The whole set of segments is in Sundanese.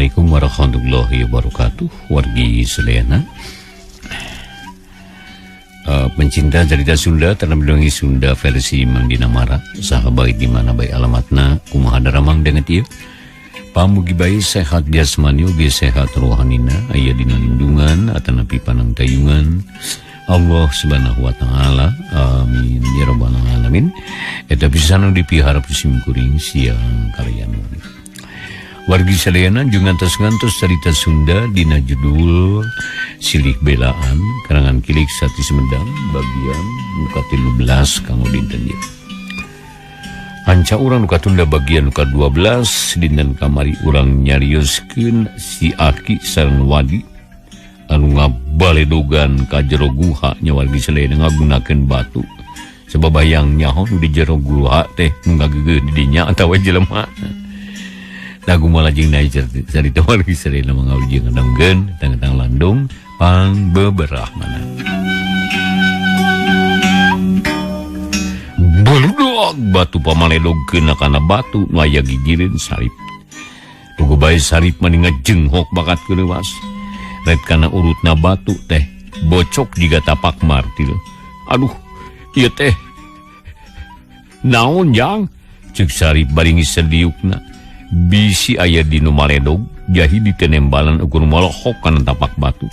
Assalamualaikum warahmatullahi wabarakatuh. Wargi sadayana, pencinta cerita Sunda terlebih Sunda versi Mang Dinamara, sahabat di mana bae alamatna, kumaha daramang dengan ieu. Pamugi bae sehat jasmani ugi sehat rohanina, aya dina lindungan atanapi panangtayungan Allah Subhanahu wa taala. Amin ya rabbal alamin. Eta pisan nu dipiharap sim kuring siang kalian. Wargi sadayana jeung ngantos-ngantos cerita Sunda dina judul Silih Belaan karangan Kilik Sati Sumedang bagian nu ka-13 kanggo dinten ieu. Anca urang nu katunda bagian nu ka-12 dinten kamari urang nyarioskeun si Aki sareng Wadi anu ngabaledogan ka jero guha nya wargi sadayana ngagunakeun batu sebab hayang nyaho nu di jero guha teh nu ngageugeuh di dinya atawa jelema. Lagu malah jeung naik cerita wargi sadayana mangawujud ngadangkeun tang-tang landung pang beberahmana. Boludak batu pamaledogkeun kana batu nu aya gigireun Sarip. Tugu bae Sarip mani ngajenghok bakat keuleuwas. Ret kana urutna batu teh bocok jiga tapak martil. Aduh, ieu teh naon jang? Ceuk Sarip bari ngisediukna. Bisi aya di nu maledog jahi ditenembalan ukur molohok kana tapak batu.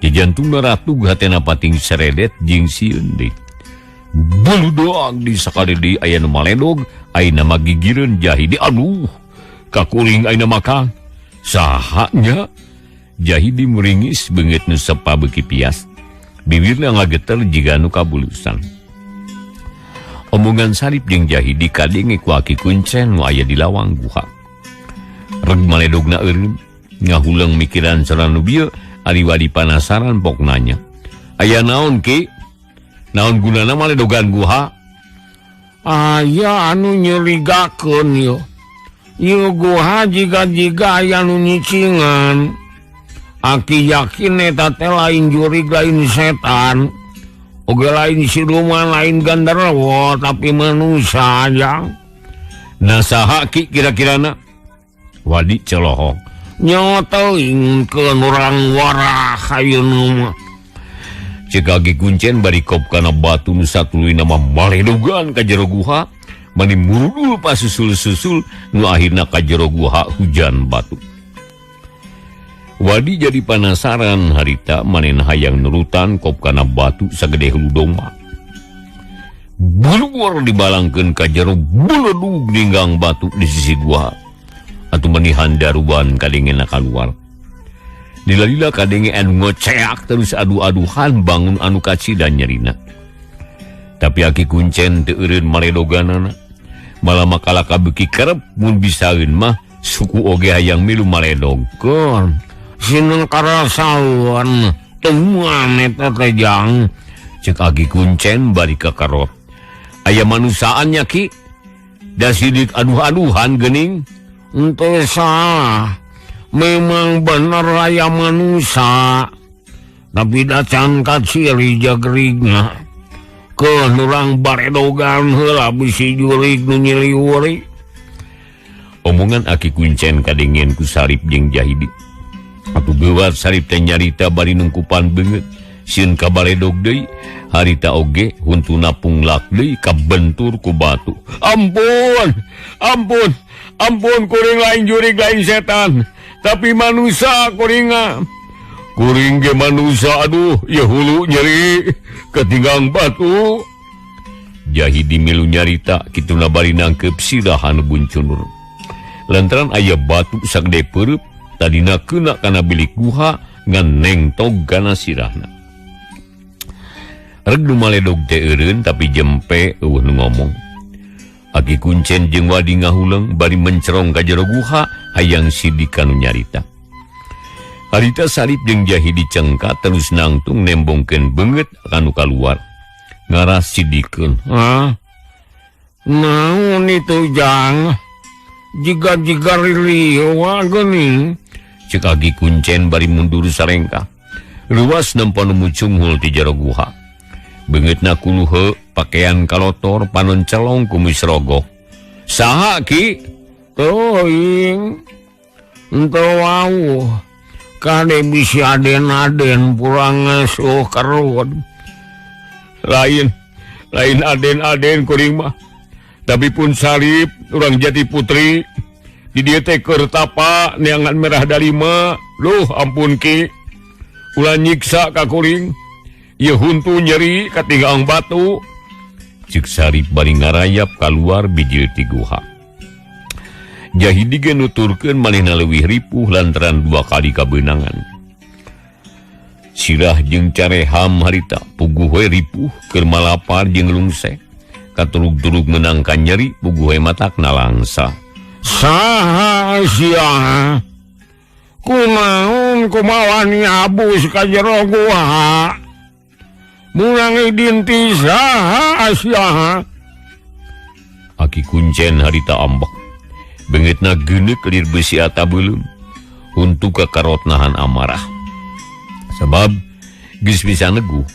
Jajantungna ratug hatena pating seredet jeung sieun deui. Buludak di sakali deui aya nu maledog ayeuna mah gigireun jahi di aduh kakuring ayeuna mah Kang. Saha nya? Jahidi muringis beungeut nu sepa beuki pias. Bibirna ngageter jiga nu kabulusan. Omongan Sarip jeung Jahidi kadenge ku Aki Kuncen nu aya di lawang guha. Reg maledogna eureun ngahuleung mikiran sareng nu bieu ari Wadi panasaran pok nanya. Aya naon Ki? Naon gunana maledogan guha? Aya anu nyurigakeun ieu. Ieu guha jiga-jiga aya nu nyicingan. Aki yakin eta teh lain jurig lain setan. Oge lain siluman lain genderuwo tapi manusia jang. Nah saha Ki kira-kirana? Wadi celohok. Nyawa teuing keun urang warah ayeuna mah. Ceuk Aki Kuncen bari kop kana batu nu satuluyna mah maledogan ka jero guha, mani murudul pasusul-susul nu akhirna ka jero guha hujan batu. Wadi jadi panasaran harita manen hayang nurutan kop kana batu sagede hulu domba. Buluar dibalangkeun ka jero buledug ninggang batu di sisi guha. Atuh menihan daruban kadengena kaluar. Dilalila kadenge anu ngoceak terus adu-aduhan bangun anu kacida nyerina. Tapi Aki Kuncen teu eureun maledoganana. Malah makalaka beuki kerep mun bisaeun mah suku oge hayang milu maledogkeun. Sinun karasawan temuan eta teh jang. Ceuk Aki Kuncen bari kakarot. Aya manusaannya Ki? Da sidik aduh-aduhan geuning. Henteu salah. Memang bener aya manusa. Tapi da can kaciri jagrigna. Keun urang baredogan heula bisi jurig nu nyiliwuri. Omongan Aki Kuncen kadengien ku Sarip jeung Jahidi. Atuh geuwat Sarip teh nyarita bari nungkupan beungeut. Sieun kabaledog deui, harita oge huntuna punglak deui kabentur ku batu. Ampun, ampun, ampun kuring lain jurig lain setan, tapi manusa kuringa. Kuring ge manusa aduh, ieu hulu nyeri ketinggang batu. Jahidi milu nyarita kituna bari nangkeup sirahan buncunur. Lantaran aya batu sagede peureub tadina keuna kana bilik guha ngan nengtog kana sirahna. Reg nu maledog teh eureun tapi jempe eueuh nu ngomong. Aki Kuncen jeung Wadi ngahuleung bari mencerong ka jero guha hayang sidik kanu nyarita. Harita Sarip jeung Jahidi cengka terus nangtung nembongkeun beungeut kanu kaluar. Ngarah sidikeun. Hah? Naon itu jang? Jiga-jiga riliwa geuning. Ceuk Aki Kuncen bari mundur sarengkah. Luas nempo nu mucunghul ti jero guha. Beungeutna kuluhe, pakaian kalotor, panon celong kumis rogoh. Saha Ki? Teuing. Henteu wawuh kade bisi aden-aden pulang ngasuh karut. Lain lain aden-aden kuring mah. Tapi pun Sarip urang Jati Putri di dieu teh keur tapa neangan merah dalima. Luh ampun ki. Ulah nyiksa ka kuring. Ieu huntu nyeri katinggang batu. Cek Sarip bari ngarayap kaluar bijil ti guha. Jahidi ge nuturkeun manehna leuwih ripuh lantaran dua kali kabeunangan. Sirah jeung careham harita puguh we ripuh keur malapar jeung lungsek. Katurug-turug meunang ka nyeri puguh we matakna langsa. Saha sia? Kunaon kumawani abus ka jero guha? Mulang idin ti saha sia? Aki Kuncen harita ambek. Beungeutna geuneuk lir beusi ata beuleum. Huntu kakarot nahan amarah. Sabab geus bisa neguh.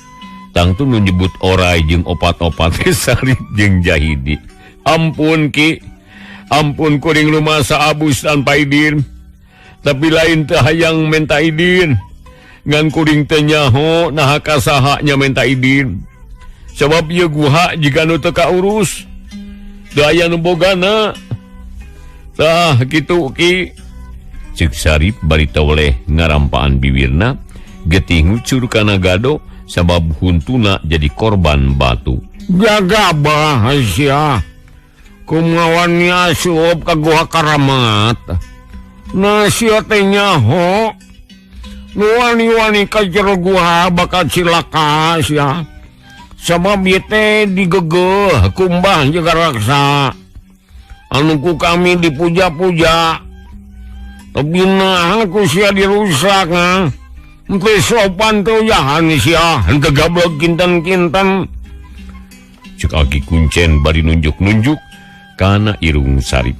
Tangtu nu nyebut orai jeung opat-opat Sarip jeung Jahidi. Ampun ki, ampun kuring rumasa abus tanpa idin. Tapi lain teh hayang menta idin. Ngan kuring teh nyaho naha kasaha nya menta idin. Sabab ieu guha jiga nu teu kaurus. Teu aya nu bogana. Tah kitu ki. Ceuk Sarip bari tawleh ngarampaan biwirna, getih ngucur kana gado sabab huntuna jadi korban batu. Jaga bah sia. Kumawan asup ka guha karamat. Nah sia teh nyaho. Nu wani-wani ka jero guha bakal cilaka sia. Sabab ieu teh digegeuh kumbah jeung raksa. Anu ku kami dipuja-puja. Tapi nah ku sia dirusak nah. Henteu sopan teu jahan sia, henteu gablog kinten-kinten. Ceuk Aki Kuncen bari nunjuk-nunjuk kana irung Sarip.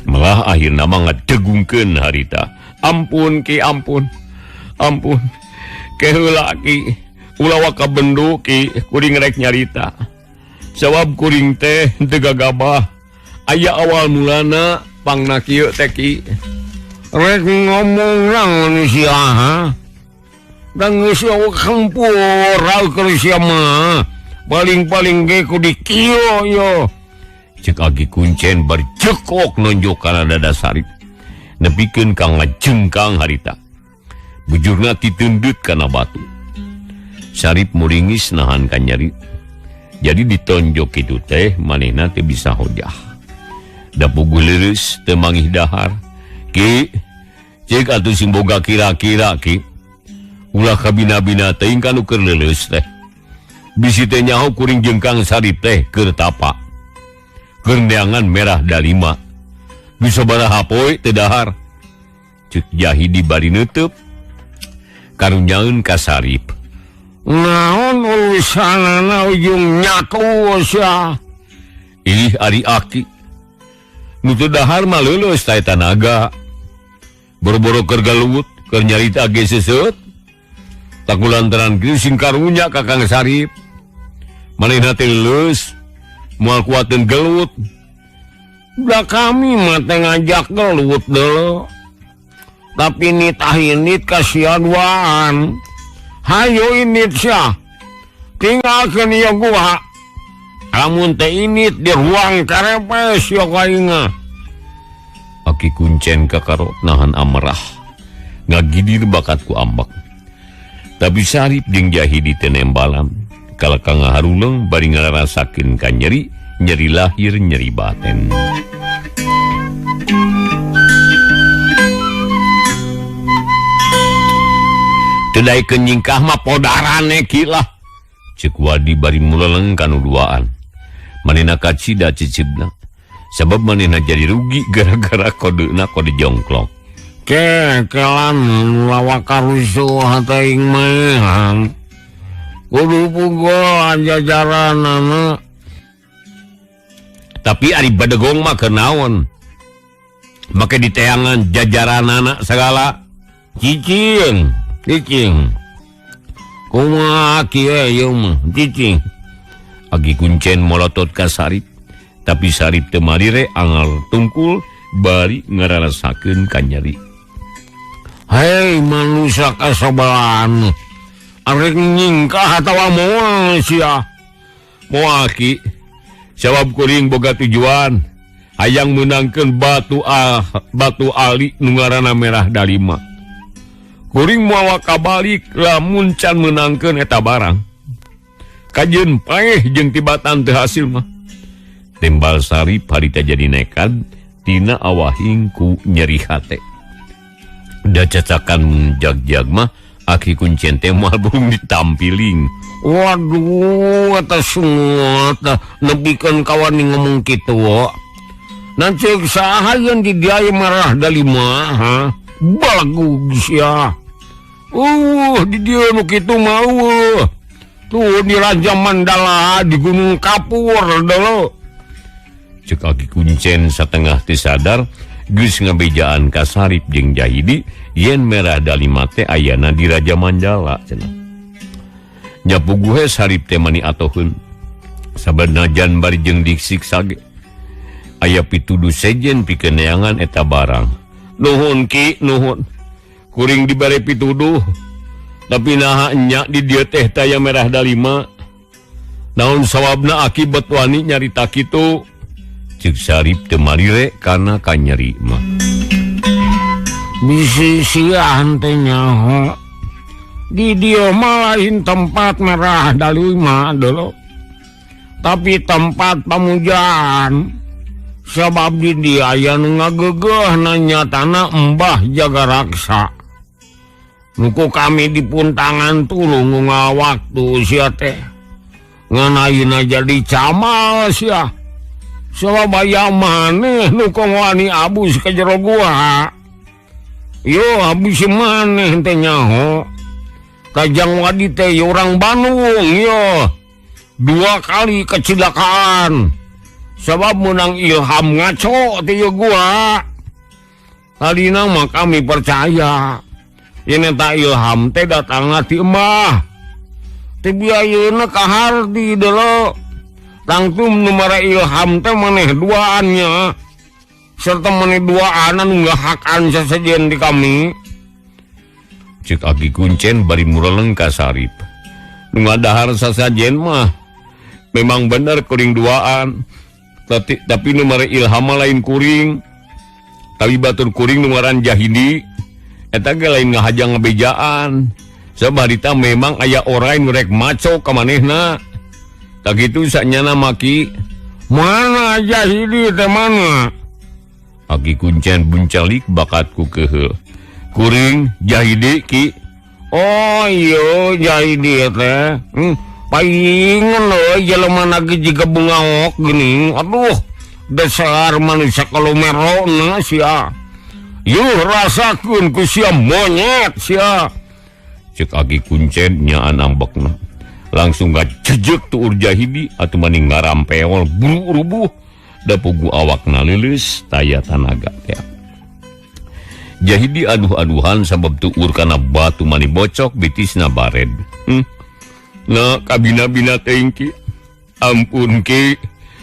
Malah akhirna mah ngadegungkeun harita. Ampun ki, ampun. Ampun. Ke heula ki, ulah waka bendu ki, kuring rek nyarita. Sabab kuring teh henteu gagabah. Aya awal mulana pangna kieu teh ki. Rek ngomong naon sia ha? Da geus kempur keur sia mah. Paling-paling ge ku dikieu yo. Ceuk Aki Kuncen bari cekok nonjok kana dada Sarip. Nepikeun ka ngajengkang harita. Bujurna titundut kana batu. Sarip muringis nahan ka nyeri. Jadi ditonjok kitu teh manehna teu bisa hojah. Da puguh leureus teu mangih dahar. Ki, ceuk atuh sing boga kira-kira ki. Ulah kabina-bina teuing ka nu keur leuleus teh. Bisi teh nyaho kuring jeung Kang Sarip teh keur tapa. Keur neangan merah dalima. Bisa baraha poe teu dahar. Ceuk Jahidi bari neuteub. Karunyaeun ka Sarip. Naon urusanana ujung nyatu sia. Ih ari aki. Nu teu dahar mah leuleus ta eta naga. Boro-boro keur galuwut, keur nyarita ge seuseut. Takulantaran kieu sing karunya ka Kang Sarip. Manehna teh leuleus, moal kuateun gelut. Da kami mah teh ngajak gelut deuleu. Tapi nitah init kasihan waan. Hayo init sia. Tinggalkeun ieu guha. Lamun teh init di ruang karepes yo kainga. Aki Kuncen kakarot nahan amarah. Ngagidir bakat ku ambek. Tapi Sarip jeung Jahidi teu nembalan. Kala ka ngaharuleng bari ngarasakeun ka nyeri, nyeri lahir nyeri batin. Teu daekeun nyingkah mah podarane ki lah. Ceuk Wadi bari muleleng kanu duaan. Manehna kacida cicibna. Sabab manehna jadi rugi gara-gara kodeuna kode jongklok. Kekelan lawak karusuh teuing mah. Kudu pugol jajaranana. Tapi ari badegong mah keur naon? Make diteangan jajaranana sagala. Cicing, cicing. Kumaha kieu ieu mah, cicing. Aki Kuncen molotot ka Sarip, tapi Sarip teu marire angal tungkul Bari ngararasakeun ka nyeri. Hei manusia kasabalan. Arek nyingkah atawa moal sia. Moal ki. Sabab kuring boga tujuan hayang meunangkeun batu ali nu ngaranna merah dalima. Kuring moal kabalik lamun can meunangkeun eta barang. Kajeun paeh jeung tibatan teu hasil mah. Tembal Sarip harita jadi nekat tina awahing ku nyeri hate. Da cacakan jag-jag mah aki kuncen teh moal burung ditampiling. Waduh, eta sungut nepikeun kawan ngomong kitu. Nan ceuk saha yeun di dieu merah dalima, ha? Balagug sia. Di dieu nu kitu mah eueuh. Tuh di Raja Mandala di Gunung Kapur dulu. Ceuk aki kuncen satengah teu sadar geus ngabejaan ka Sarip jeung Jahidi yen merah dalima teh ayana di Raja Mandala cenah. Nya puguh Sarip teh mani atoheun. Sabenajan bari jeung disiksa ge aya pituduh sejen pikeun neangan eta barang. Nuhun ki, nuhun. Kuring dibere pituduh. Tapi naha nya di dieu teh taya merah dalima. Naon sawabna akibat wani nyarita kitu. Ceuk Sarip teu marire kana kanyeri mah. Bisi siah teh nyaho. Di dieu mah lain tempat merah dalima dulu. Tapi tempat pamujaan. Sebab di dieu aya nu ngagegeuh nanya tanah Mbah Jagaraksa. Nuku kami dipuntangan tulung ngungal waktu sia teh. Ngan ayeuna jadi camal sia. Sebab aya maneh nu wani abus ka jero gua. Yo abus maneh teh nyaho. Kajang wadi teh urang Bandung yo. 2 kali kecelakaan. Sebab menang ilham ngaco teh yo gua. Tadina mah kami percaya. Yen eta ilham teh datangna ti emah. Teh biayeuna ka hardi deuleu. Tangtum nu mare ilham teh maneh duaannya. Serta maneh duaan anu ngahakan sasajen di kami. Ceuk aki kuncen bari mureleng ka Sarip. Nu ngadahar sasajen mah memang bener kuring duaan. Tapi nu mare ilham lain kuring. Tapi batur kuring nu ngaran Jahidi. Eta ge lain ngahajang ngabejaan. Sabab harita memang aya orain nu rek maco ka manehna. Tak gitu sanyana maki. Mana Jahidi teh mana? Aki kuncen buncalik bakatku kehe. Kuring Jahidi ki. Oh iya Jahidi teh. Paingan euy jelema lagi jiga bungaok geuning. Aduh, dasar manusia kalau merona sia. Yuh rasakeun ku sia monyet sia. Ceuk aki kuncen nyaan ambekna. Langsung ngajejek tuur Jahidi atuh maning ngarampeol buru rubuh da pugu awakna leuleus taya tanaga teh. Jahidi aduh-aduhan sabab tuur kana batu mani bocok bitisna bared. Nah kabina-bina teuing ki. Ampun ki,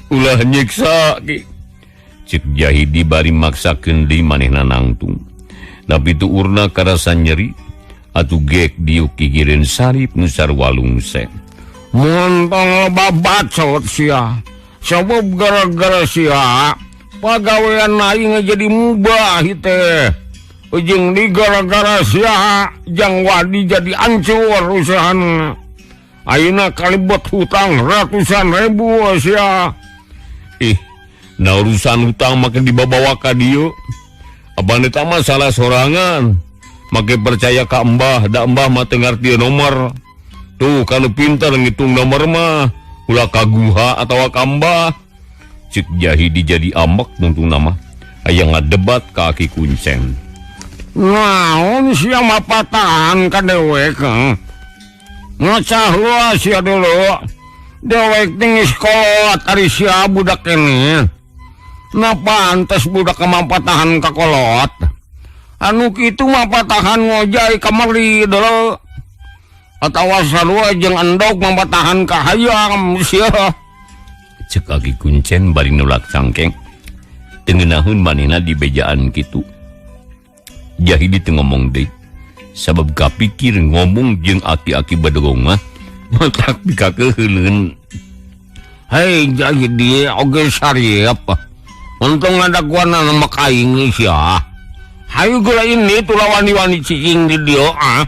ulah nyiksa ki. Ceuk Jahidi bari maksakeun deui manehna nangtung. Tapi tuurna karasa nyeri atuh gek diuk gigireun Sarip nu sarua lungse. Montong babacot sia. Sabab gara-gara sia pagawean aing jadi mubah teh. Ujung di gara-gara sia jang wadi jadi ancur usahana. Ayeuna kalebet hutang ratusan ribu sia. Ih, nah urusan hutang makin dibawa ka dieu. Abang eta mah salah sorangan. Make percaya ka embah, da embah mah teu ngarti nomor. Tuh kalau pintar ngitung nomor mah ulah ka guha atawa ka embah. Ceuk Jahidi jadi ambek nungtung nama. Aya ngadebat ka aki kuncen. Naon sia mah patahan ka dewek. Ngacah luas sia dulu. Dewek tinggi sekolah ari sia budak ini. Nah pantes budak kemampatahan ka kolot. Anu kitu mah patahan ngojay ka meri dulu. Atawa sarua jeung endog mapatahan ka hayam sia. Ceuk aki kuncen bari nulak cangkeng. Teu ngeunaheun manehna dibejaan kitu. Jahidi teu ngomong deui. Sabab kapikir ngomong jeung aki-aki bedegong mah matak pikakeuheuleun. Hei Jahidi oge Sarip. Untung ada guana nama kaing sia. Hayu geura ini tulah wani-wani cicing di dieu ah.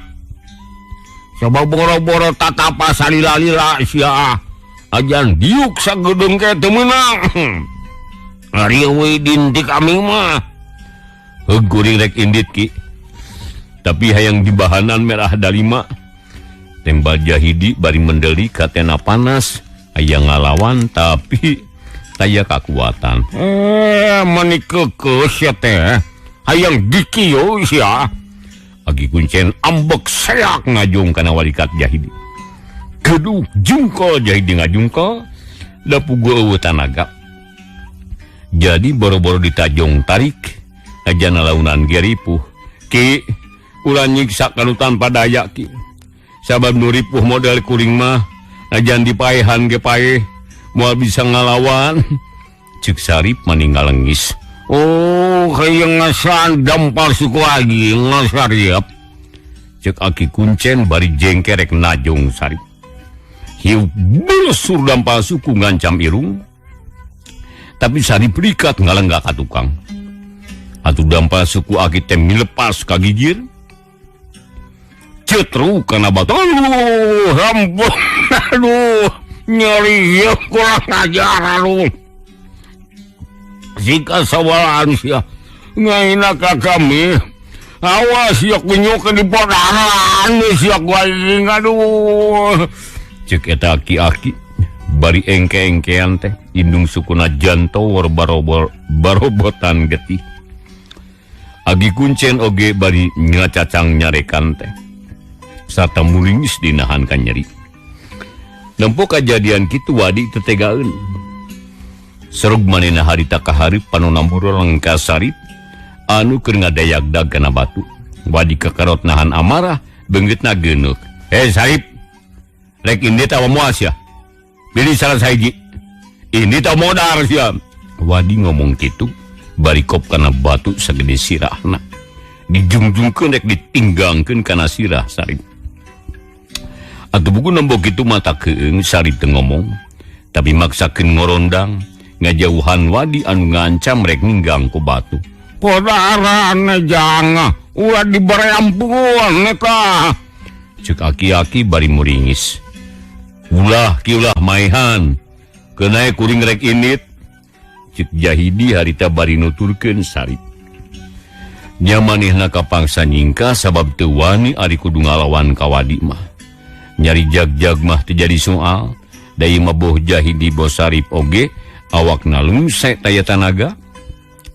Coba boro-boro tatapa salila-lila sia. Ajan diuk sagedeung ke teu meunang. Rieuh dintik kami mah. Heug kuring rek indit ki. Tapi hayang dibahanan merah dalima. Tembal Jahidi bari mendeli katena panas, hayang ngalawan tapi taya kakuatan. Mani keukeuh sia teh. Hayang dikieu sia. Aki kuncen ambek seak ngajung kana walikat Jahidi. Geduk jungkol Jahidi ngajungkol, da puguh eueuh tanaga. Jadi boro-boro ditajong tarik, ajana launan ge ripuh. Ki, ulah nyiksa kanu tanpa daya ki. Sabab nu ripuh model kuring mah, ajan dipaehan ge paeh, moal bisa ngalawan. Ceuk Sarip mani ngalengis. Oh, hayang ngasan dampal suku lagi ngasariap. Ceuk aki kuncen bari jengkerek najong Sarip. Hiu bulesur dampal suku ngancam irung. Tapi Sarip rikat ngalenggak ka tukang. Atuh dampal suku aki teh milepas ka gigir. Cetru kana batu. Aduh, ampun. Aduh, nyeri kurang ajar aduh. Jika sawalan sia ngaina ka kami. Awas sia kunyuk di podaran sia kuaing aduh. Ceuk eta aki-aki bari engke-engkean teh indung sukuna jantower barobotan getih. Agi kuncen oge bari ngacacang nyarekan teh. Sarta muringis dinahan ka nyeri. Nempo kajadian kitu Wadi teu tegaeun. Serug manehna harita kahareup panona muroleng ka Sarip anu keur ngadayagdag kana batu. Wadi kakarot nahan amarah beungeutna geuneuk. "Hei Sarip, rek indit atawa moal sia? Pilih salah sahiji. Indit atawa modar sia." Wadi ngomong kitu bari kop kana batu sagede sirahna. Dijungjungkeun rek ditinggangkeun kana sirah Sarip. Atuh buku nembo kitu mata keung Sarip teu ngomong, tapi maksakeun ngorondang ngajauhan Wadi anu ngancam rek ninggang ku batu. Podaran jang, ulah dibere ampun eta. Ceuk aki-aki bari muringis. Ulah ki ulah maehan, keun kuring rek indit. Ceuk Jahidi harita bari nuturkeun Sarip. Nya manehna kapangsa nyingkah sabab teu wani ari kudu ngalawan ka Wadi mah. Nyari jag-jag mah teu jadi soal, da ieu mah boh Jahidi boh Sarip oge awakna lungse taya tanaga.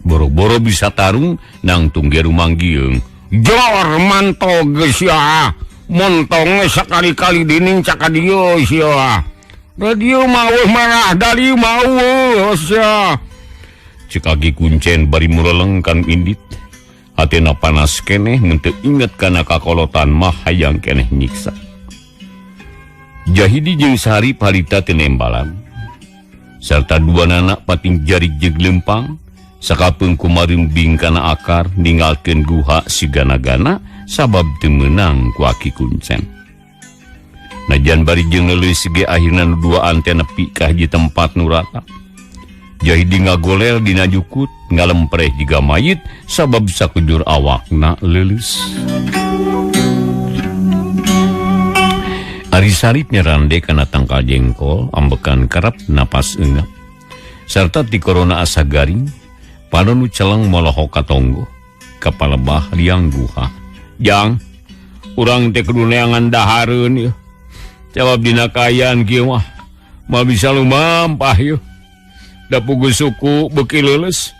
Boro-boro bisa tarung nangtung ge rumanggieung. Jor mantog sia, montong sakali-kali dining caka dieu sia. Radio mau marah dari mau sia. Ceuk aki kuncen bari mureleng kan indit. Hatena panas keneh mun teu inget kana kakolotan mah hayang keneh nyiksa. Jahidi jeung Sarip harita teu nembalan. Sarta dua nanak pating jari jeung lempang sakapeung kumarembing kana akar ninggalkeun guha sigana-gana sabab teu meunang ku aki kuncen. Najan bari jeung leuleus ge akhirna nu duaan teh nepi ka hiji tempat nu rata. Jahidi ngagoler dina jukut ngalempreh jiga mayit sabab sakujur awakna leuleus. Ari Sarip nyerande kana tangkal jengkol ambekan kerap napas eungap. Sarta ti korona asa garing, panon nu celeng molohok ka tonggo, ka palebah liang guha. Jang, urang teh kudu neangan dahareun ieu. Jawab dina kaayaan kieu mah, moal bisa lumampah ieu. Da puguh suku beuki leuleus.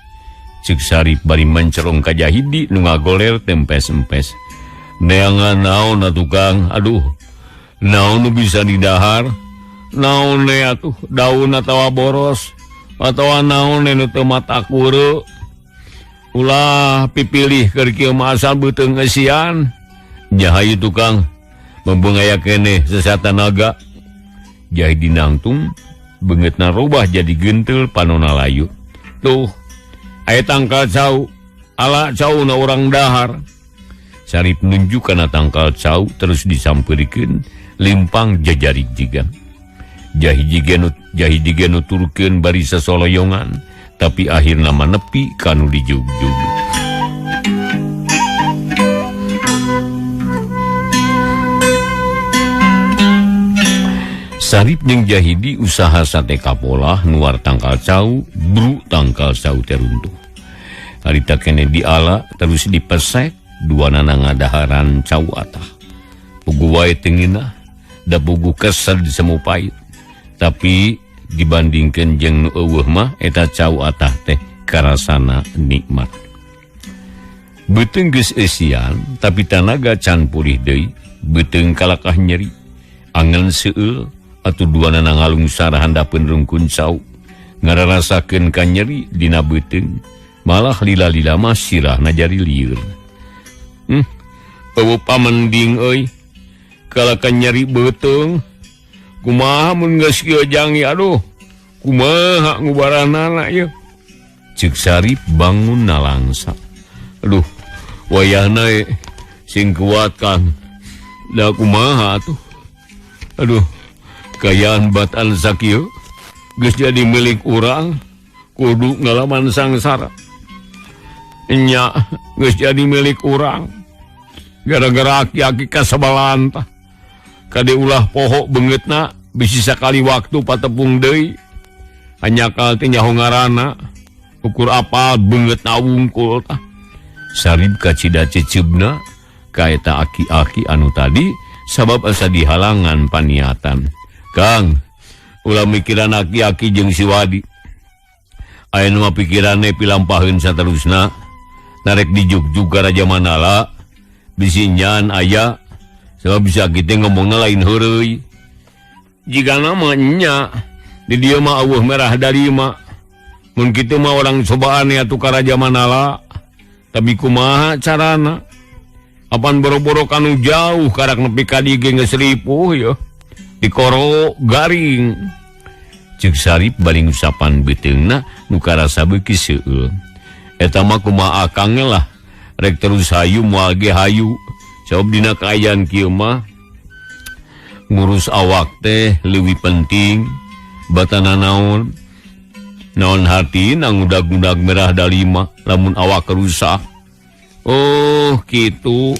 Ceuk Sarip bari mencerong ka Jahidi nu ngagoler tempes-empes. Neangan naon atuh Kang? Aduh, naon nu bisa didahar? Naon we atuh daun atawa boros atawa naon nu teu mata kure. Ulah pipilih keur kieu mah asal beuteung eusian. Nya hayu tukang, mumpung aya keneh sesata naga. Jahidi nangtung beungeutna robah jadi gentel panona layu. Tuh, Aya tangkal cau, ala cauna urang dahar. Sarip nunjuk kana tangkal cau terus disampeurikeun limpang jajarik jiga. Jahidi ge nuturkeun bari sasoloyongan, tapi akhirna mah nepi kanu dijugjug. Sarip jeung Jahidi usaha sate kapolah nuar tangkal cau, bru tangkal cau teh runtuh. Harita kene diala terus dipesek, duanana ngadaharan cau atah. Puguh wae teu ngeunah, da puguh kesed semu pait. Tapi dibandingkeun jeung nu eueuh mah eta cau atah teh karasana nikmat. Beuteung geus eusian, tapi tanaga can pulih deui, beuteung kalakah nyeri, angen seueul. Atuh duanana ngalungsar handapeun rungkun cau, ngararasakeun ka nyeri dina beuteung, malah lila-lila mah sirahna jari lieur. Eueuh pamending euy, kalakan nyeri beuteung, kumaha mun geus kieu jangi aduh, kumaha ngubaranana ieu. Ceuk Sarip bangun nalangsa. Aduh, wayahna sing kuat Kang. Da kumaha atuh. Aduh, kayaan batan sakieu geus jadi milik urang, kudu ngalaman sangsara. Nya geus jadi milik urang gara-gara aki-aki kasabalan tah. Kade ulah poho beungeutna bisi sakali waktu patepung deui. Hanyakal teh nyaho ngaranna, ukur apal beungeutna wungkul tah. Sarip kacida ceceubna ka eta aki-aki anu tadi sabab asa dihalangan paniatan. Kang, ulah mikiran aki-aki jeung si Wadi. Aya nu mah pikiranne pilampaheun saterusna, narek dijugjug ka Raja Mandala, bisi nyan aya, sebab bisa kitu ngomongna lain heureuy. Jigana mah nya, di dieu mah eueuh merah dalima. Mun kitu mah urang cobaan atuh ka Raja Mandala, tapi kumaha carana? Apan boro-boro kanu jauh karak nepi ka dieu ge geus ripuh yeuh. Dikoro garing. Ceuk Sarip bari ngusapan beuteungna nu karasa beuki seueul. Eta mah kumaha akang lah, rek terus hayu moal ge hayu. Sabab dina kaayaan kieu mah ngurus awak teh leuwih penting batana naon. Naon hati nangudag-udag merah dalima lamun awak rusak. Oh, kitu.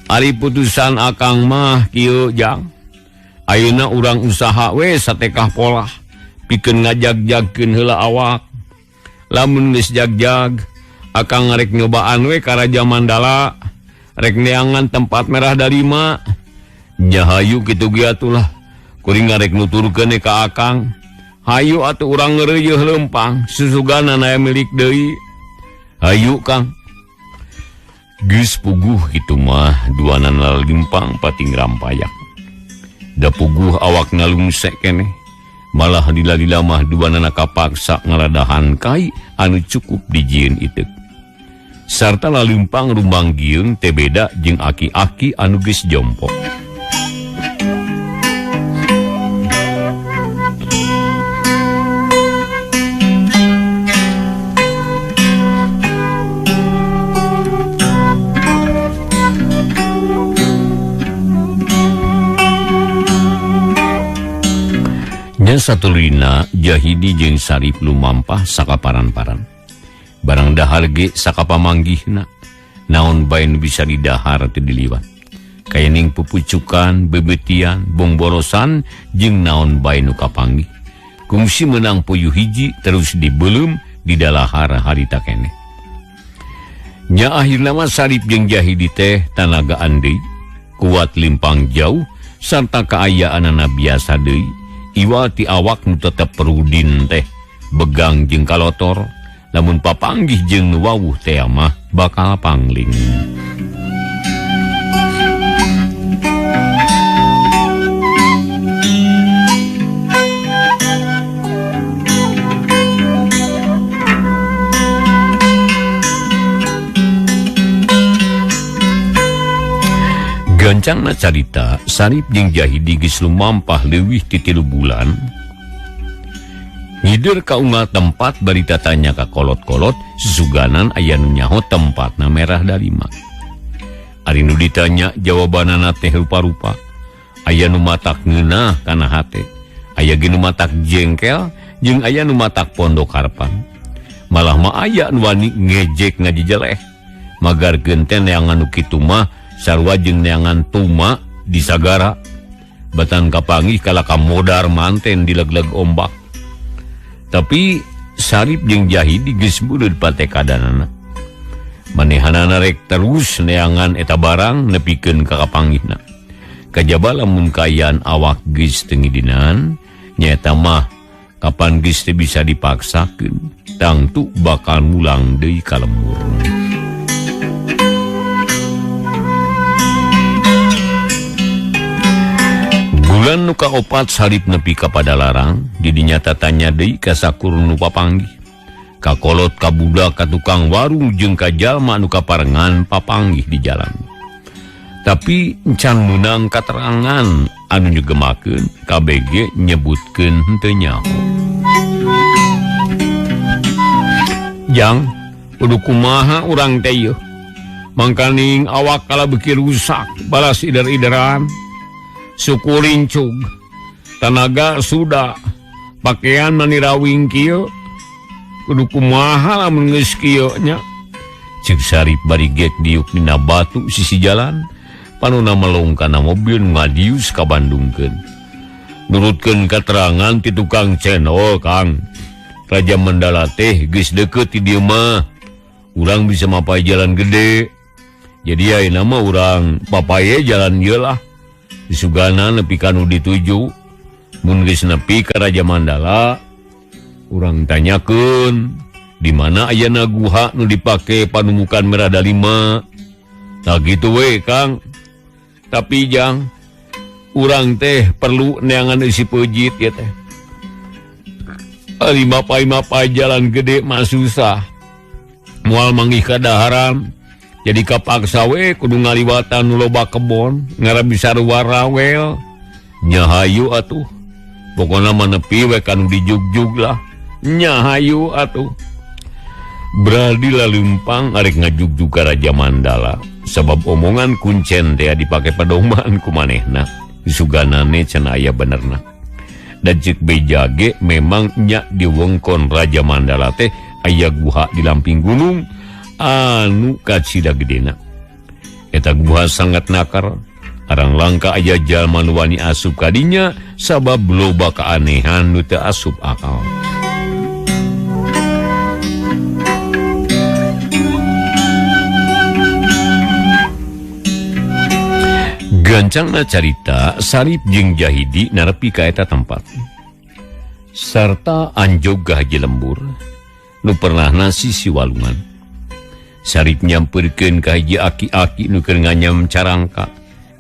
Ari putusan akang mah kieu jang. Ayeuna urang usaha we satekah polah pikeun ngajagjagkeun heula awak. Lamun geus jagjag, akang rek nyobaan we ka Raja Mandala, rek neangan tempat merah dalima. Nya hayu kitu ge atulah. Kuring ngarek nuturkeun ka akang. Hayu atuh urang ngeureuyeuh leumpang, susugana aya milik deui. Hayu Kang. Geus puguh kitu mah duanana limpang pating rampayak. Da puguh awak nalungsek keneh, malah lila-lila mah duanana kapaksa ngaladahan kai anu cukup dijieun iteuk. Sarta lalumpang rumbang gieung teh beda jeung aki-aki anu geus jompo. Nya satuluyna Jahidi jeung Sarip lumampah sakaparan-paran. Barang dahar ge sakapamanggihna, naon bae nu bisa didahar teu diliwat. Kayaning pupucukan, bebeutian, bongborosan jeung naon bae nu kapanggih. Kungsi menang puyuh hiji terus dibeuleum di dalahar harita keneh. Nya akhirna mah Sarip jeung Jahidi teh tanagaan deui, kuat limpang jauh sarta kaayaanana biasa deui. Iwal ti awak nu tetep perudin teh begang jeung kalotor, lamun papanggih jeung nu wawuh teh mah bakal pangling. Gancangna carita, Sarip jeung Jahidi geus lumampah leuwih ti 3 bulan. Ngider ka unggal tempat bari tatanya ka kolot-kolot susuganan aya nu nyaho tempatna Merah Dalima. Ari nu ditanya jawabanana teh rupa-rupa. Aya nu matak ngeunah kana hate, aya ge nu matak jengkel jeung aya nu matak pondok harapan. Malah mah aya nu wani ngejek ngajijeleh. Magarkeun teh neangan nu kitu mah sarua jeung neangan tuma di sagara. Batan kapanggih kalah ka modar manten dileg-leg ombak. Tapi Sarip jeung Jahidi geus buleud patekadanana. Manehanana rek terus neangan eta barang nepikeun ka kapanggihna. Kajaba lamun kaayaan awak geus teu ngidinan, nyaeta mah kapan geus teu bisa dipaksakeun, tangtu bakal mulang deui ka lembur. Bulan nu kaopat Sarip nepi ka Padalarang, didinya tatanya deui ka sakur nu papanggih. Ka kolot, ka budak, ka tukang warung jeung ka jalma nu kaparengan papanggih di jalan. Tapi encan meunang katerangan anu nyegemakeun KBG nyebutkeun henteu nyaho. Jang, kudu kumaha urang teh ieu? Mangkaning awak kala beuki rusak, balas ider-ideran. Suku rincug, tanaga sudah, pakaian manirawing kieu, kudu kumaha lamun geus kieu nya. Ceuk Sarip bari gek diuk dina batu sisi jalan, panona melong kana mobil ngadius ka Bandungkeun. Nurutkeun katerangan ti tukang cendol, Kang. Raja Mandala teh geus deukeut ti dieu mah. Urang bisa mapai jalan gede. Jadi ayeuna mah urang papaye jalan ieu lah. Disugana nepi ka nu dituju. Mun geus nepi ka Raja Mandala, urang tanyakeun di mana ayana guha nu dipake panumukan Merah Dalima. Tah kitu we, Kang. Tapi jang, urang teh perlu neangan eusi peujit ieu teh. Ari mapai-mapai jalan gede mah susah. Moal manggih ka daharan. Jadi kapaksa we kudu ngaliwatan nu loba kebon, ngarah bisa warawel. Nya hayu atuh. Pokona mah nepi we ka nu dijugjug lah. Nya hayu atuh. Berarti laleumpang arek ngajugjug ka Raja Mandala. Sabab omongan kuncen teh dipake padoman ku manehna. Suganane cenah aya benerna. Dan ceuk beja ge memang nya di wengkon Raja Mandala teh aya guha di lamping gunung anu kacida gedena. Eta guha sangat nakar. Arang langka aya jalma nu wani asup kadinya sabab loba keanehan nu teu asup akal. Gancangna carita Sarip jeung Jahidi narepi ka eta tempat. Sarta anjog ka haji lembur nu pernahna sisi walungan. Sarip nyamperkeun ka hiji aki-aki nu keur nganyam carangka.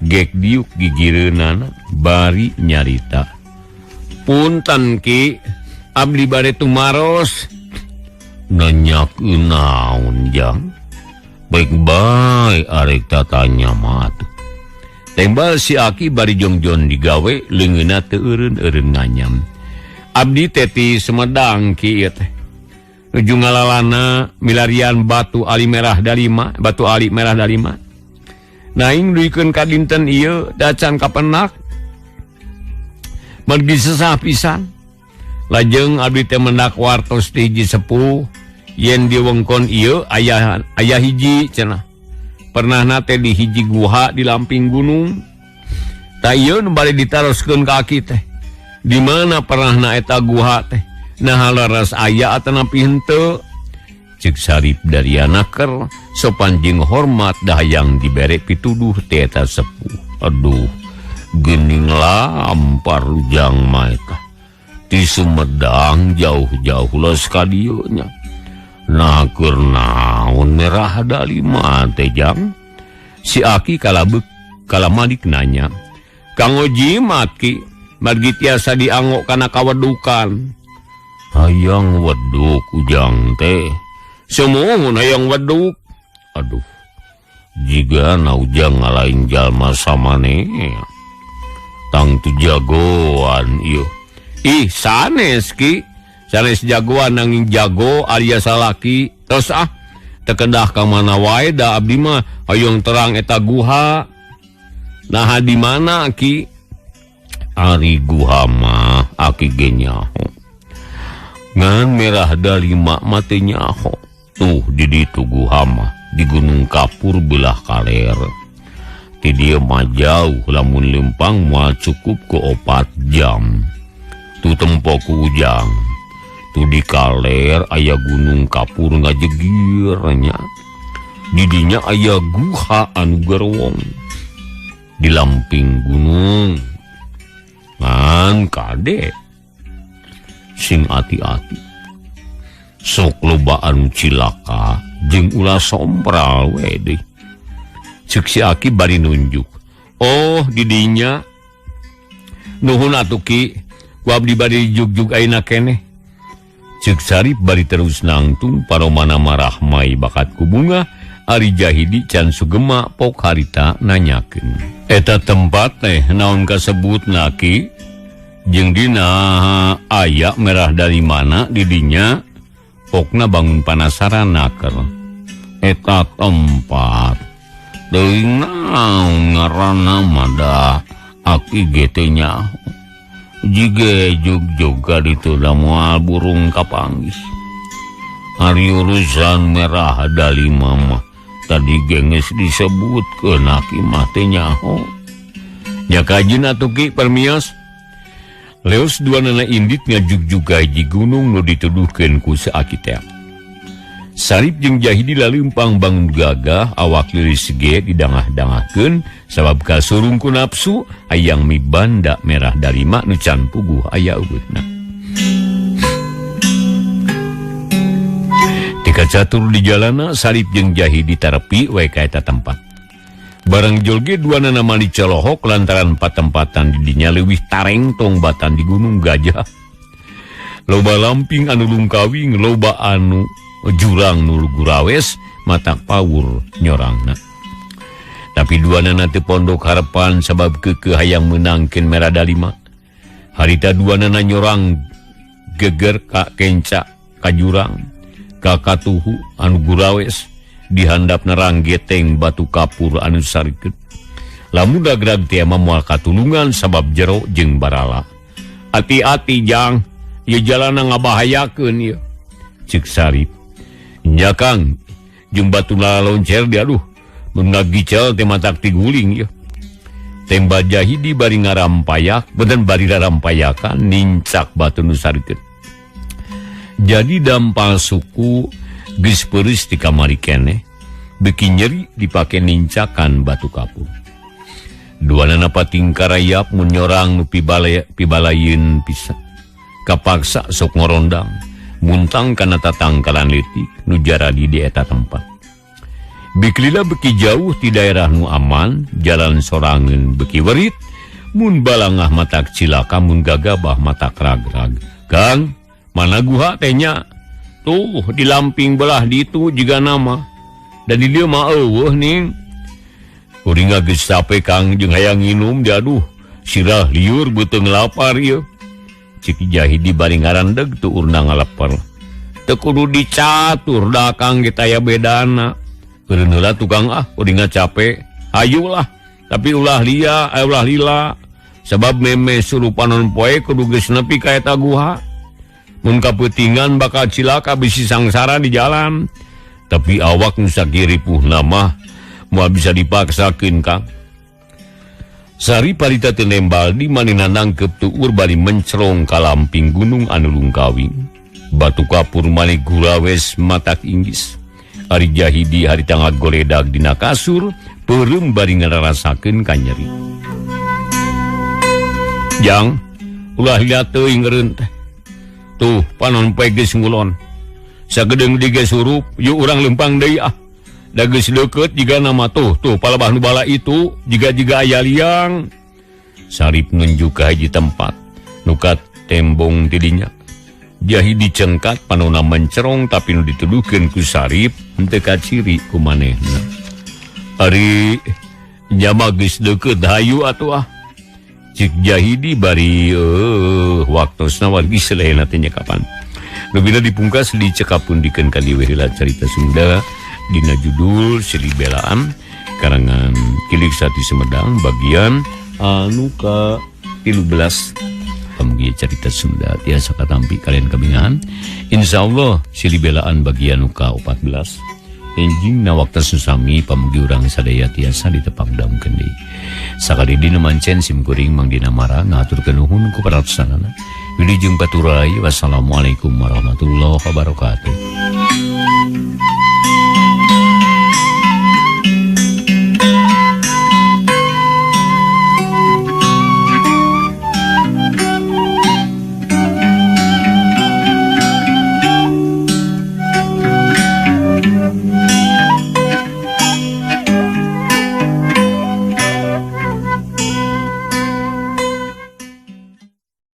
Gek diuk gigireunana bari nyarita. Punten Ki, abdi bade tumaros. Nanyakeun naon jang? Baik bae arek tatanya mah atuh. Tembal si aki bari jongjon digawe leungeunna teu eureun-eureun nganyam. Abdi teh ti Sumedang Ki ieu teh. Nuju ngalalana milarian batu ali merah dalima, batu ali merah dalima. Naing duikeun ka dinten ieu dacan kapenak. Margi sesah pisan. Lajeng abdi teh mendak wartos ti hiji sepuh yen di wengkon ieu aya aya hiji cenah. Pernahna teh di hiji guha di lamping gunung. Ta ieu nu bade ditaroskeun ka aki teh. Di mana pernahna eta guha teh? Nah leres aya atanapi henteu. Ceuk Sarip dari anaker sopan jeung hormat dahayang dibere pituduh teh eta sepuh. Aduh, geuning lampar ujang mah eta. Ti Sumedang jauh-jauh los ka dieu nya. Nah keur naon Merah Dalima teh jang? Si aki kalabek kalamalik nanya. Kanggo jimat Ki, margi tiasa dianggo kana kawedukan. Hayang weduk ujang teh. Sumuhun hayang weduk. Aduh, jiga na ujang ngalain jalma samane. Tangtu jagoan ieu. Ih sanes Ki. Sanes jagoan nanging jago alias salaki. Terus ah tekedah ka mana wae da abdi mah hoyong terang eta guha. Nah di mana Ki? Ari guha mah aki ge nyaho. Ngan merah dalima mah teu nyaho. Tuh di ditu guha mah di Gunung Kapur belah kaler. Ti dieu mah jauh lamun lempang moal cukup ku 4 jam. Tuh tempo ku Ujang. Tuh di kaler aya Gunung Kapur ngajegir nya. Di dinya aya guha anu gerwong. Di lamping gunung. Ngan kade sing ati-ati. Sok loba anu cilaka jeung ulah sompral we deui. Ceuk si Aki bari nunjuk. Oh, di dinya. Nuhun atuh Ki, ku abdi bari jugjug ayeuna keneh. Ceuk Sarip bari terus nangtung paromana marahmai bakat ku bunga. Ari Jahidi can sugema pok harita nanyakeun. Eta tempat teh naon kasebutna Ki? Jeung dina aya merah dari mana di dinya? Pokna bangun panasaran naker. Eta tempat teuing naon ngaranna mah da aki ge teu nyaho. Jige jugjug ka ditu da moal burung kapanggih. Ari urusan merah dalima mah tadi genges disebutkeun aki mah teu nyaho. Nya kajin atuh Ki permios. Leos dua nana indit ngajugjug ka hiji gunung nu dituduhkeun ku saaki teh. Sarip jeung Jahidi laleumpang bangun gagah awak lilis ge didangah-dangahkeun sabab kasurung ku nafsu hayang mibanda merah dalima nu can puguh aya eueuhna. Tika catur di jalana Sarip jeung Jahidi tarepi we ka eta tempat. Barang jolge dua nana mali colohok lantaran patempatan di dinya leuwih tareng tongbatan di Gunung Gajah. Loba lamping anu lungkawing, loba anu jurang nu gurawes, matak pawur nyorangna. Tapi dua nana teu pondok harapan sabab keukeuh hayang meunangkeun merah dalima. Harita dua nana nyorang geger ka kenca ka jurang, ka katuhu anu gurawes. Dihandap nerang geteng batu kapur anu sarikeut. Lamun dagrag teh mah moal katulungan sabab jero jeung barala. Ati-ati Jang, ieu jalana ngabahayakeun ieu. Ceuk Sarip. Nya Kang, jeung batu laloncer di aduh, mun ngagicel teh matak tiguling ieu. Temba Jahidi bari ngarampayak, beuteun bari rarampayakan nincak batu nu sarikeut. Jadi dampal suku geus peureus di kamari keneh, beuki nyeri dipake nincakan batu kapur. Dua nana pating karayap mun nyorang nu pibalayeun pisan. Kapaksa sok ngorondang, muntang kana tatangkalan leutik nu jaradi di eta tempat. Biklila beuki jauh ti daerah nu aman, jalan sorangeun beuki werit, mun balangah matak cilaka mun gagabah matak ragrag. Kang, mana guha teh nya? Tuh di lamping belah ditu jiga nama. Dan di dieu mah eueuh ning. Kuring geus capek Kang jeung hayang nginum diaduh. Sirah liur beuteung lapar ieu. Cik Jahidi bari ngarandeg tuurna ngalapar. Teu kudu dicatur da Kang ge taya bedana. Eureun heula tukang ah kuring capek. Hayulah, tapi ulah lia, ulah lila. Sabab meme suruh panon poe kudu geus nepi ka eta guha. Mun kapeutingan bakal cilaka bisi sangsara di jalan. Tapi awak nu sagiripuhna mah moal bisa dipaksakeun Kang. Sari parita teu nembal di manehna nangkep tuur bari mencrong ka lamping gunung anu lungkawing. Batu kapur maneh gurawes matak inggis. Ari Jahidi harita ngagoledag dina kasur, peureum bari ngararasakeun kanyeri. Jang, ulah lila teuing eureun teh. Tuh panon poe geus ngulon. Sagedeung di geus hurup, yuk urang lempang deui ah. Da geus deukeut jiga nama tuh, tuh palebah nu bala itu jiga-jiga aya liang. Sarip nunjuk ka hiji tempat nu ka tembong ti dinya. Jahidi cengkat panona mencerong tapi nu dituduhkeun ku Sarip henteu kaciri ku manehna. Ari nya mah geus deukeut hayu atuh ah. Cik Jahidi bari waktosna wargi selehna teh nya kapan. Leuwihna dipungkas dicekap pundikeun ka dieu heula carita Sunda dina judul Silih Belaan karangan Kilik Sati Sumedang bagian anu ka 13. Pamugi carita Sunda tiasa katampi kalian kabingahan. Insyaallah Silih Belaan bagian nu ka 14. Enjing na waktu susami pamugi urang sadaya tiasa ditepang daungkeun deui. Sakali dina mancen sim kuring Mang Dina Mara ngahaturkeun nuhun ku paratosanana. Wilujeng paturay, wassalamualaikum warahmatullahi wabarakatuh.